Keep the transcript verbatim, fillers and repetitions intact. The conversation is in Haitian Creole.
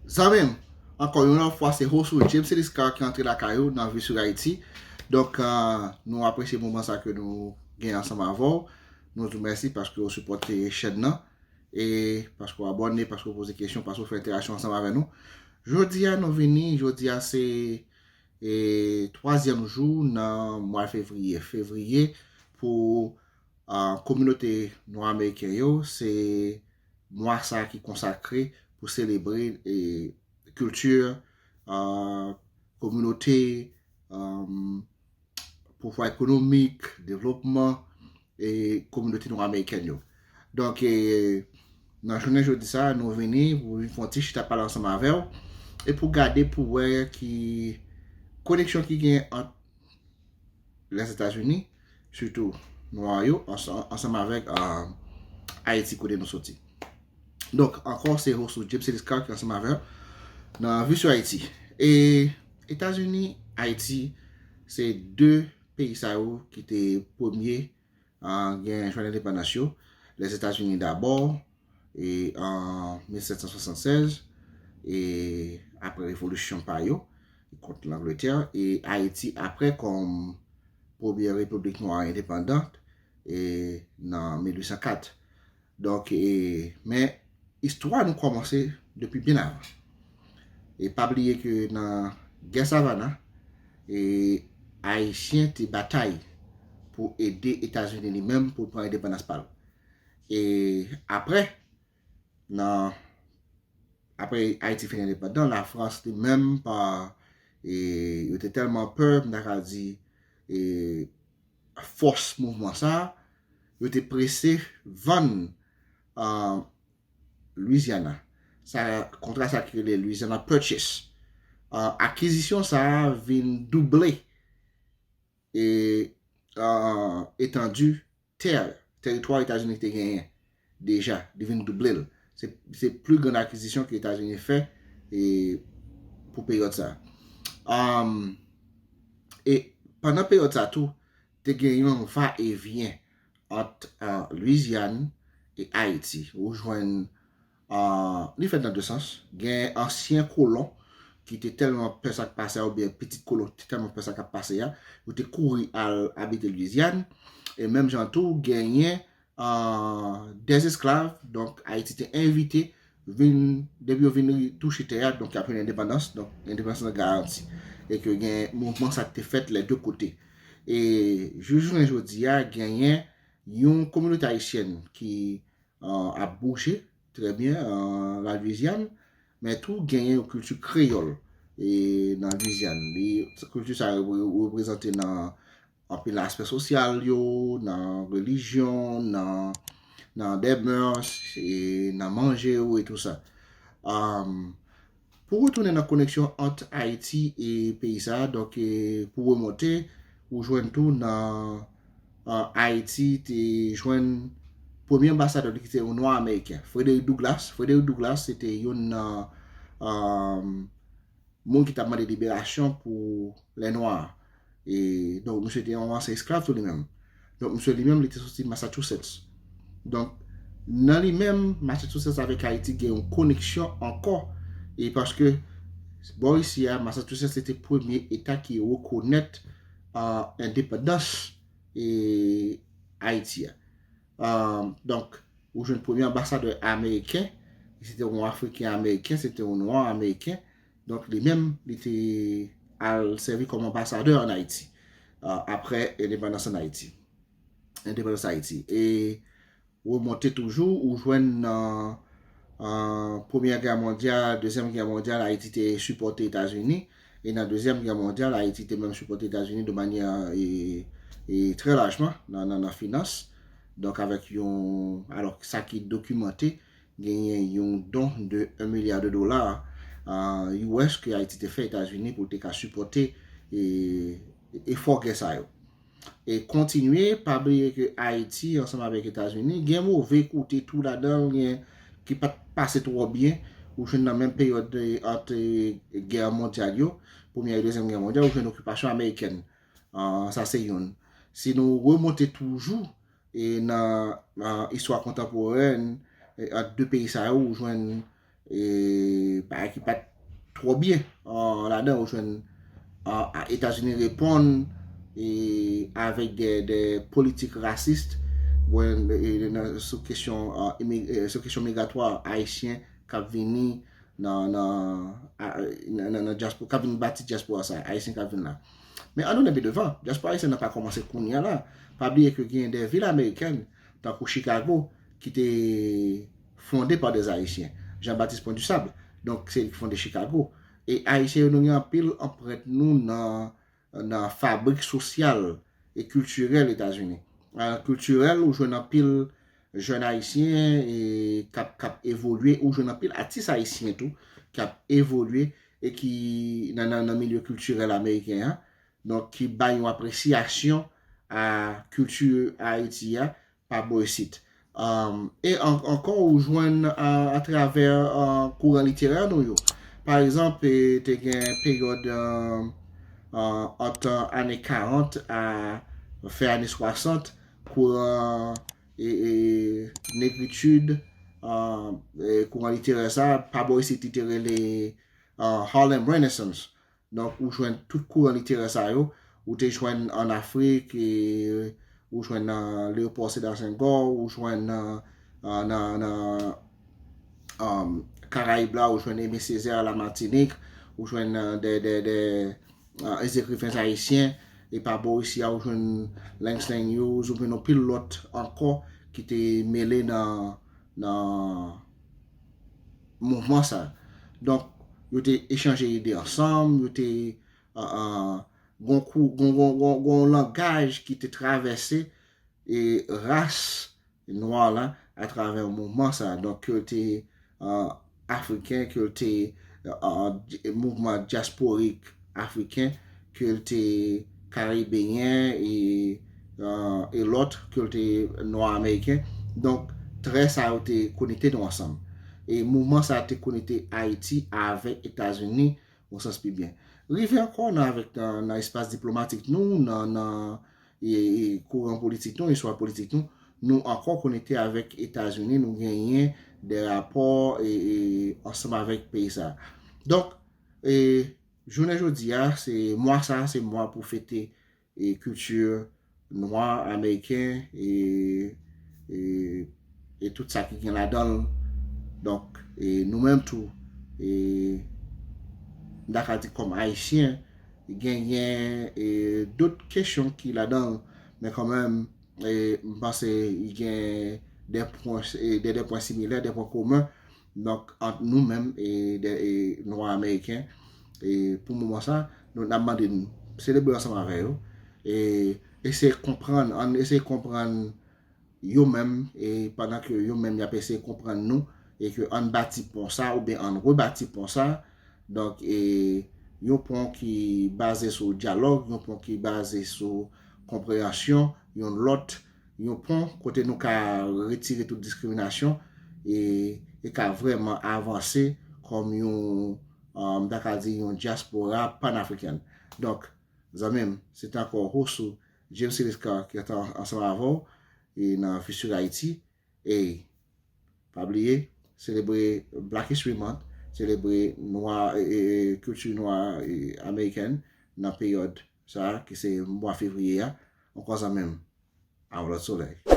Zanmi m, ankò yon lòt fwa, se host ou James Eliscar ki antre lakay ou nan Vi sou Ayiti. Donk, euh, nou apresye moman sa ke nou gen ansanm avè w. Nou di w mèsi paske w sipòte chèn nan. E paske w abòne, paske w poze kesyon, paske w fè entèraksyon ansanm avè nou. Jodi a, nou vini, jodi a se e twazyèm jou nan mwa fevriye. Fevriye pou a, kominote nwa ameriken yo, se mwa sa ki konsakre pou selebre e, kilti, a, kominote, a, pouvwa ekonomik, devlopman e kominote nwa ameriken yo. Donk, e, nan jounen jodi sa, nou vini pou vin fè yon ti chita pale ansanm avè w e pou gade, pou wè ki koneksyon ki gen ant Lèzetazini, sitou nwa yo, ansanm avèk Ayiti kote nou soti. Donk, ankò, se host ou James Eliscar ki ansanm avè w nan Vi sou Ayiti. E Etazini, Ayiti, se de peyi sa yo ki te premye a, gen jwenn endepandans yo. Lèzetazini dabò, e an mil sèt san swasannsèz, e apre revolisyon pa yo kont Langletè, e Ayiti apre kòm premyè repiblik nwa endepandan e nan mil uit san kat. Donk, e, men istwa nou kòmanse depi byen avan. E pa bliye ke nan gè Savannah, e Ayisyen te batay pou ede Etazini li menm pou l pran endepandans pa l. E apre, nan apre Ayiti fin endepandan, Lafrans li menm pa, e, yo te tèlman pè, m ta ka di, e, fòs mouvman sa, yo te prese vann a, Louisiana. Sa, kontra sa ki rele Louisiana Purchase. A, akizisyon sa vin double e a, etandi tè, teritwa Etazini te genyen deja, li vin double l. Se, se pli grann akizisyon ke Etazini fè e pou peryòd sa. Um, e pandan peryòd sa tou, te gen yon va e vyen ant a, Louisiana e Ayiti. Ou jwenn a, li fèt nan de sans. Gen ansyen kolon ki te tèlman pè sa k pase a, oubyen pitit kolon ki te tèlman pè sa k ap pase a, yo te kouri al abite Louisiana. E menm jan tou, genyen a, dèzesklav, donk Ayiti te envite vin, depi yo vin touche tè a, donk y ap jwenn endepandans, donk endepandans lan garanti. E ke gen mouvman sa ki te fèt lè de kote. E jis jounen jodi a, genyen yon kominote ayisyèn ki a, ap bouje trè byen a, la Louisiana, men tou genyen yon kilti kreyòl e nan Louisiana. Li, kilti sa yo re-, reprezante nan anpil aspè sosyal yo, nan relijyon, nan, nan des mœurs, e nan manje yo e tou sa. Um, pou retounen nan koneksyon ant Ayiti e peyi sa, donk, e pou remonte, ou jwenn tou nan a, Ayiti te jwenn premye anbasadè li ki te yon nwa ameriken, Frederick Douglass. Frederick Douglass se te youn nan a, moun ki t ap mande liberasyon pou lè nwa. E donk, misye te yon ansyen esklav tou li menm. Donk, misye li menm, li te soti Massachusetts. Donk, nan li menm, Massachusetts avèk Ayiti gen yon koneksyon ankò. E paske, bò isi a, Massachusetts se te premye eta ki rekonèt a, endepandans e Ayiti a. A, donk, ou jwenn premye anbasadè ameriken, se te yon Afriken Ameriken, se te yon nwa ameriken. Donk, li menm, li te al sèvi kòm anbasadè ann Ayiti, a, apre endepandans ann Ayiti. Endepandans Ayiti. E remonte toujou, ou jwenn nan a, Premyè Gè Mondyal, Dezyèm Gè Mondyal, Ayiti te sipòte Etazini. E nan Dezyèm Gè Mondyal, Ayiti te menm sipòte Etazini de manyè e, e trè lajman nan, nan, nan finans. Donk, avèk yon, alò, sa ki dokimante, genyen yon don de un milliard de dollars a, U S ke Ayiti te fè Etazini pou l te ka sipòte e, efò gè sa yo. E kontinye, pa bliye ke Ayiti, ansanm avèk Etazini, gen move kote tou ladan l, gen ki pa t pase twò byen. Ou jwenn nan menm peryòd de, ant, e, gè mondyal yo, Premyè e Dezyèm Gè Mondyal, ou jwenn okipasyon amerikèn. A, sa se youn. Si nou remonte toujou, e nan, nan istwa kontanporèn, e ant de peyi sa yo, ou jwenn e, bagay ki pa t twò byen, an, ladan, ou jwenn, an, a, Etazini reponn, e, avèk de, de politik rasis, bon, e, nan, sou kesyon, an, imi-, e, sou kesyon migratwa, ayisyen k ap vini nan, nan, a, nan, nan, nan dyaspo-, k ap vin bati dyaspora sa, ayisyen k ap vin la. Men ann nou pi devan, dyaspora ayisyen nan pa kòmanse kounye a la. Pa bliye ke gen de vil amerikèn, tankou Chicago, ki te fonde pa de Ayisyen. Jean-Baptiste Point du Sable. Donk, se li ki fonde Chicago. E Ayisyen yo, nou gen anpil anprent nou nan, nan fabrik sosyal e kiltirèl Etazini. An kiltirèl, ou jwenn anpil jèn ayisyen e k ap, k ap evolye, ou jwenn anpil atis ayisyen tou, k ap evolye e ki nan, nan, nan milye kiltirèl ameriken an, donk ki bay yon apresyasyon a kilti Ayiti a pa bò isit. Um, e an, ankò, ou jwenn a, atravè uh, kouran literè nou yo. Pa egzanp, e, te gen peryòd uh, uh, ant ane karant a fen ane swasant, kouran e, e, negritid, uh, e, kouran literè sa, pa bò isit li te rele uh, Harlem Renaissance. Donk, ou jwenn tout kouran literè sa yo, ou te jwenn ann Afrik, e, ou jwenn nan Léopold Sédar Senghor, ou jwenn nan, nan, nan, nan um, Karayib la, ou jwenn Aimé Césaire, Lamatinik, ou jwenn nan de, de, de uh, ekriven ayisyen, e pa bò isi a, ou jwenn Langston Hughes, ou jwenn yon pil lòt ankò ki te mele nan, nan mouvman sa. Donk, yo te echanje ide ansanm, yo te, uh, uh, gon kou, gon, gon, gon, gon langaj ki te travèse e ras nwa la atravè mouvman sa. Donk, ke l te uh, afriken, ke l te uh, mouvman dyasporik afriken, ke l te karibeyen e, uh, e lòt, ke l te nwa ameriken. Donk, trè sa yo te konekte nou ansanm. E mouvman sa te konekte Ayiti avèk Etazini, yon sans pi byen. Rive ankò nan avèk nan, nan espas diplomatik nou, nan, nan e, e kouran politik nou, istwa politik nou, nou ankò konekte avèk Etazini, nou genyen de rapò e, e ansanm avèk peyi sa. Donk, e, jounen jodi a, se mwa sa, se mwa pou fete e kilti nwa ameriken e, e, e tout sa ki gen ladan l. Donk, e nou menm tou, e, m ta ka di kòm ayisyen, genyen e, dòt kesyon ki ladan l, men kanmenm, e, m panse li gen de pwen, e, de, de pwen similè, de pwen komen, donk, ant nou menm e, de, e, nwa ameriken. E pou moman sa, nou n ap mande n selebre ansanm avè yo, e eseye konprann, ann eseye konprann yo menm, e pandan ke yo menm y ap eseye konprann nou, e ke ann bati pon sa, oubyen ann rebati pon sa. Donk, e yon pon ki baze sou dyalòg, yon pon ki baze sou konpreyansyon youn lòt, yon pon kote nou ka retire tout diskriminasyon e, e ka vrèman avanse kòm yon, um, m ta ka di yon dyaspora panafriken. Donk, zanmi m, se te ankò Hosu James Siliscar ki te ansanm avè w e nan Future Haiti. E pa bliye, selebre Black History Month, selebre nwa, e, e, e, kilti nwa e, amerikèn nan peryòd sa a, ki se mwa fevriye a. Ankò zanmi m, a yon lòt solèy.